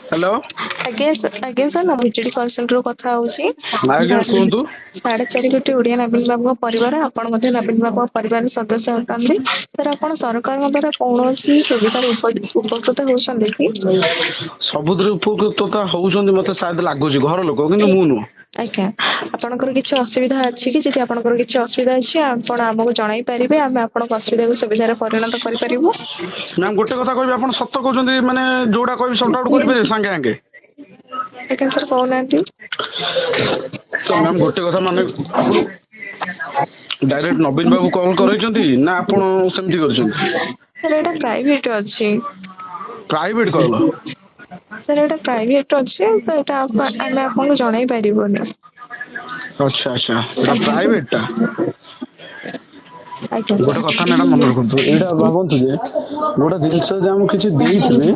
Hello. ଆଜ୍ଞା ଆଜ୍ଞା sir, ମୁଁ ବିଜେଡି କଲ୍ ସେଣ୍ଟରରୁ କଥା ହଉଛି। ଆଜ୍ଞା, କୁହନ୍ତୁ। 4.5 କୋଟି ଓଡ଼ିଆ ନବୀନ ବାବୁଙ୍କ ପରିବାର, ଆପଣ ମଧ୍ୟ ନବୀନ ବାବୁଙ୍କ ପରିବାରର ସଦସ୍ୟ ଅଟନ୍ତି। ସାର୍, ଆପଣ ସରକାରଙ୍କ ଦ୍ୱାରା କୌଣସି ସୁବିଧାରେ ଉପକୃତ ହେଉଛନ୍ତି କି? ସବୁଥିରେ ଉପକୃତ ତ ହଉଛନ୍ତି ମତେ ସାୟଦ ଲାଗୁଛି ଘର ଲୋକ, କିନ୍ତୁ ମୁଁ ନୁହଁ। ଆଜ୍ଞା, ଆପଣଙ୍କର କିଛି ଅସୁବିଧା ଅଛି କି? ଯଦି ଆପଣଙ୍କର କିଛି ଅସୁବିଧା ଅଛି, ଆପଣ ଆମକୁ ଜଣାଇ ପାରିବେ। ଆମେ ଆପଣଙ୍କ ଅସୁବିଧାକୁ ସୁବିଧାରେ ପରିଣତ କରିପାରିବୁ। ମ୍ୟାମ୍, ଗୋଟେ କଥା କହିବି, ଆପଣ ସତ କହୁଛନ୍ତି? ମାନେ ଯୋଉଟା କହିବି ସର୍ଟ ଆଉଟ୍ କରିପାରିବେ ସାଙ୍ଗେ ସାଙ୍ଗେ? ଆଜ୍ଞା ସାର୍, କହୁନାହାନ୍ତି। ତ ମ୍ୟାମ୍, ଗୋଟେ କଥା, ମାନେ ଆପଣ ଡାଇରେକ୍ଟ ନବୀନ ବାବୁ କଲ୍ କରେଇଛନ୍ତି ନା ଆପଣ ସେମିତି କରିଛନ୍ତି? ସାର୍, ଏଇଟା ପ୍ରାଇଭେଟ୍ ଅଛି। Private call? Sir, ଏଇଟା ପ୍ରାଇଭେଟ୍ ଅଛି ତ, ଏଇଟା ଆମେ ଆପଣଙ୍କୁ ଜଣାଇ ପାରିବୁନି। ଆଚ୍ଛା, ଏଇଟା ପ୍ରାଇଭେଟଟା? ଆଜ୍ଞା। ଗୋଟେ କଥା ମ୍ୟାଡ଼ାମ, ମନେ ରଖନ୍ତୁ, ଏଇଟା ଭାବନ୍ତୁ ଯେ ଗୋଟେ ଜିନିଷ ଯଦି ଆମକୁ କିଛି ଦେଇଥିବେ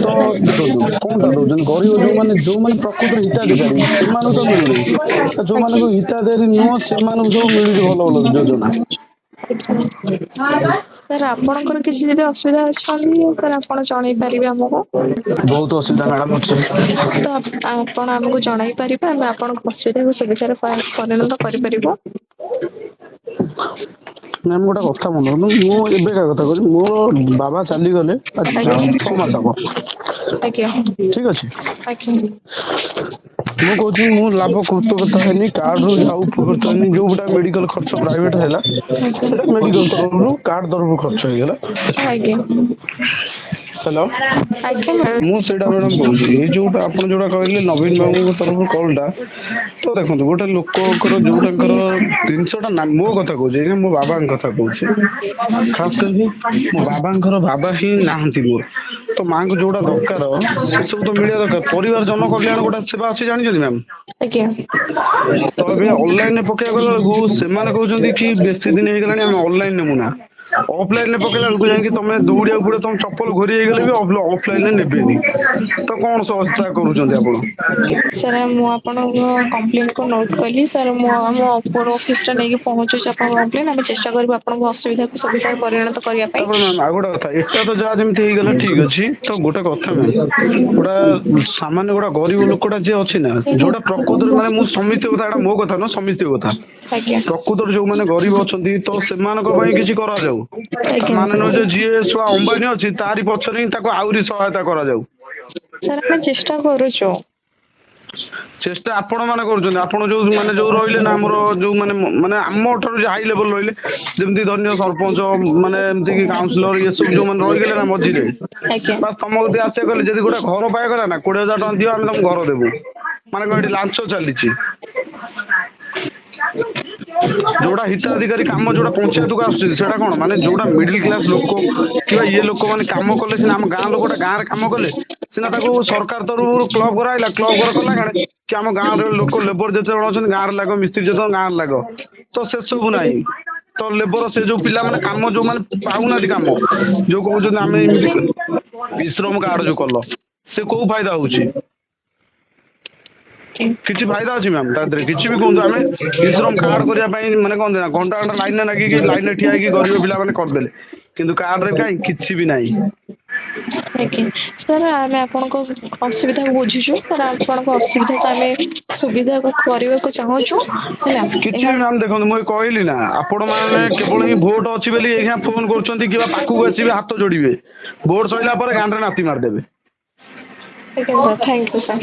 ତ ଦେଖନ୍ତୁ କଣଟା ଦଉଛନ୍ତି। ଗରିବ ଯୋଉମାନେ ପ୍ରକୃତରେ ହିତାଧିକାରୀ, ସେମାନଙ୍କୁ ତ ମିଳୁନି। ତ ଯୋଉମାନଙ୍କୁ ହିତାଧିକାରୀ ନୁହଁ, ସେମାନଙ୍କୁ ସବୁ ମିଳୁଛି ଭଲ ଭଲ ଯୋଜନା। ସାର୍, ଆପଣଙ୍କର କିଛି ଯଦି ଅସୁବିଧା ଅଛନ୍ତି ସାର୍, ଆପଣ ଜଣାଇ ପାରିବେ ଆମକୁ। ବହୁତ ଅସୁବିଧା ମ୍ୟାଡ଼ାମ ଅଛି। ତ ଆପଣ ଆମକୁ ଜଣାଇ ପାରିବେ, ଆମେ ଆପଣଙ୍କ ଅସୁବିଧାକୁ ସୁବିଧାରେ ପରିଣତ କରିପାରିବୁ। ମ୍ୟାମ୍, ଗୋଟେ କଥା ମନେ ରଖନ୍ତୁ, ମୁଁ ଏବେକା କଥା କହୁଛି। ମୋର ବାବା ଚାଲିଗଲେ ଆଜି 6 ମାସ ହବ। ଠିକ ଅଛି? ଆଜ୍ଞା। ମୁଁ କହୁଛି, ମୁଁ ଲାଭ କୃତକୃତ ହେଇନି କାର୍ଡରୁ, ଯାହା ଉପକୃତ ହେଇନି। ଯୋଉଟା ମେଡିକାଲ ଖର୍ଚ୍ଚ ପ୍ରାଇଭେଟ ହେଲା, ସେଟା ମେଡିକାଲ ତରଫରୁ, କାର୍ଡ ତରଫରୁ ଖର୍ଚ୍ଚ ହେଇଗଲା। ହ୍ୟାଲୋ? ଆଜ୍ଞା ମ୍ୟାମ୍। ମୁଁ ସେଇଟା ମ୍ୟାଡ଼ାମ କହୁଛି, ଏଇ ଯୋଉଟା ଆପଣ ଯୋଉଟା କହିଲେ ନବୀନ ବାବୁଙ୍କ ତରଫରୁ କଲଟା, ତ ଦେଖନ୍ତୁ, ଗୋଟେ ଲୋକଙ୍କର ଯୋଉଟାଙ୍କର ଜିନିଷଟା ନା, ମୋ କଥା କହୁଛି ଆଜ୍ଞା, ମୋ ବାବାଙ୍କ କଥା କହୁଛି। ଖାସ କରିକି ମୋ ବାବାଙ୍କର ବାବା ହିଁ ନାହାନ୍ତି ମୋର, ତ ମାଙ୍କୁ ଯୋଉଟା ଦରକାର ସେସବୁ ତ ମିଳିବା ଦରକାର। ପରିବାର ଜନ କଲ୍ୟାଣ ଗୋଟେ ସେବା ଅଛି, ଜାଣିଛନ୍ତି ମ୍ୟାମ୍? ଆଜ୍ଞା। ତ ଏବେ ଅନଲାଇନରେ ପକେଇବାକୁ ଗଲା ବେଳକୁ ସେମାନେ କହୁଛନ୍ତି କି ବେଶୀ ଦିନ ହେଇଗଲାଣି, ଆମେ ଅନଲାଇନ ନେବୁ ନା। ଅଫଲାଇନରେ ପକେଇଲା ବେଳକୁ ଯାଇକି ତମେ ଦୌଡ଼ିବାକୁ ପଡ଼ିବ, ତମ ଚପଲ ଘୋରି ହେଇଗଲେ ବି ଅଫଲାଇନରେ ନେବେନି। ତ କଣ ସଂସ୍ଥା କରୁଛନ୍ତି ଆପଣ? ସାର୍, ମୁଁ ଆପଣଙ୍କ କମ୍ପ୍ଲେନକୁ ନୋଟ୍ କଲି। ସାର୍, ମୁଁ ଆମ ଉପର ଅଫିସଟା ନେଇକି ପହଞ୍ଚୁଛି ଆପଣଙ୍କ କମ୍ପ୍ଲେନ। ଆମେ ଚେଷ୍ଟା କରିବୁ ଆପଣଙ୍କ ଅସୁବିଧାକୁ ସୁବିଧାରେ ପରିଣତ କରିବା ପାଇଁ। ତାପରେ ମ୍ୟାମ୍, ଆଉ ଗୋଟେ କଥା, ଏଟା ତ ଯାହା ଯେମିତି ହେଇଗଲା ଠିକ ଅଛି। ତ ଗୋଟେ କଥା ମ୍ୟାମ୍, ଗୋଟେ ସାମାନ୍ୟ ଗୋଟେ ଗରିବ ଲୋକଟା ଯିଏ ଅଛି ନା, ଯୋଉଟା ପ୍ରକୃତରେ ମାନେ ମୁଁ ସମିତି କଥା, ଏଟା ମୋ କଥା ନୁହଁ, ସମିତି କଥା। ପ୍ରକୃତରେ ଯୋଉମାନେ ଗରିବ ଅଛନ୍ତି, ତ ସେମାନଙ୍କ ପାଇଁ କିଛି କରାଯାଉ। ତା ମାନେ ନୁହଁ ଯେ ଯିଏ ଶଳା ଅମ୍ବାନୀ ଅଛି, ତାରି ପଛରେ ହିଁ ତାକୁ ଆହୁରି ସହାୟତା କରାଯାଉ। ସାର୍, ଆମେ ଚେଷ୍ଟା କରୁଛୁ। ଚେଷ୍ଟା ଆପଣ ମାନେ କରୁଛନ୍ତି। ଆପଣ ଯୋଉ ମାନେ ଯୋଉ ରହିଲେ ନା, ଆମର ଯୋଉ ମାନେ ମାନେ ଆମ ଠାରୁ ଯେ ହାଇ ଲେଭେଲ ରହିଲେ, ଯେମିତି ଧରିନିଅ ସରପଞ୍ଚ, ମାନେ ଏମିତି କି କାଉନସିଲର, ଏସବୁ ଯୋଉମାନେ ରହିଗଲେ ନା ମଝିରେ, ବାସ୍ ତମ କତିକି ଆସିବା କହିଲେ ଯଦି ଗୋଟେ ଘର ପାଇଗଲା ନା, 20,000 ଟଙ୍କା ଦିଅ, ଆମେ ତମକୁ ଘର ଦେବୁ। ମାନେ କଣ ଏଠି ଲାଞ୍ଚ ଚାଲିଛି? ଯୋଉଟା ହିତାଧିକାରୀ କାମ ଯୋଉଟା ପଞ୍ଚାୟତକୁ ଆସୁଛି, ସେଇଟା କଣ ମାନେ ଯୋଉଟା ମିଡିଲ କ୍ଲାସ ଲୋକ କିମ୍ବା ଇଏ ଲୋକମାନେ କାମ କଲେ ସିନା, ଆମ ଗାଁ ଲୋକଟା ଗାଁରେ କାମ କଲେ ସିନା ତାକୁ ସରକାର ତରଫରୁ କ୍ଲବ ଘର ଆଇଲା। କ୍ଲବ ଘର କଲା କାଳେ କି ଆମ ଗାଁରେ ଲୋକ ଲେବର ଯେତେ ଜଣ ଅଛନ୍ତି ଗାଁରେ ଲାଗ, ମିସ୍ତ୍ରୀ ଯେତେ ଜଣ ଗାଁରେ ଲାଗ, ତ ସେସବୁ ନାହିଁ। ତ ଲେବର ସେ ଯୋଉ ପିଲାମାନେ କାମ ଯୋଉମାନେ ପାଉନାହାନ୍ତି କାମ, ଯୋଉ କହୁଛନ୍ତି ଆମେ ଏମିତି ଇ ଶ୍ରମ କାର୍ଡ ଯୋଉ କଲ, ସେ କୋଉ ଫାଇଦା ହଉଛି? କିଛି ଫାଇଦା ଅଛି ମ୍ୟାମ୍ ତା ଦେହରେ? କିଛି ବି କୁହନ୍ତୁ। ଆମେ ଇ ଶ୍ରମ କାର୍ଡ କରିବା ପାଇଁ ମାନେ କଣ ନା ଘଣ୍ଟା ଘଣ୍ଟା ଲାଇନରେ ଲାଗିକି, ଲାଇନରେ ଠିଆ ହେଇକି ଗରିବ ପିଲାମାନେ କରିଦେଲେ, କିନ୍ତୁ କାର୍ଡରେ କାହିଁ କିଛି ବି ନାହିଁ। ଆଜ୍ଞା ସାର୍, ଆମେ ଆପଣଙ୍କ ଅସୁବିଧାକୁ ବୁଝୁଛୁ। ସାର୍, ଆପଣଙ୍କ ଅସୁବିଧାକୁ ଆମେ ସୁବିଧା କରିବାକୁ ଚାହୁଁଛୁ, ହେଲା? କିଛି ବି ମ୍ୟାମ୍, ଦେଖନ୍ତୁ, ମୁଁ ଏଇ କହିଲି ନା, ଆପଣ ମାନେ କେବଳ ହିଁ ଭୋଟ ଅଛି ବୋଲି ଏଇଖିଣା ଫୋନ କରୁଛନ୍ତି କିମ୍ବା ପାଖକୁ ଆସିବେ, ହାତ ଯୋଡ଼ିବେ। ଭୋଟ ସରିଲା ପରେ ଗାଣ୍ଡରେ ନାତି ମାରିଦେବେ। ଆଜ୍ଞା ସାର୍, thank you sir.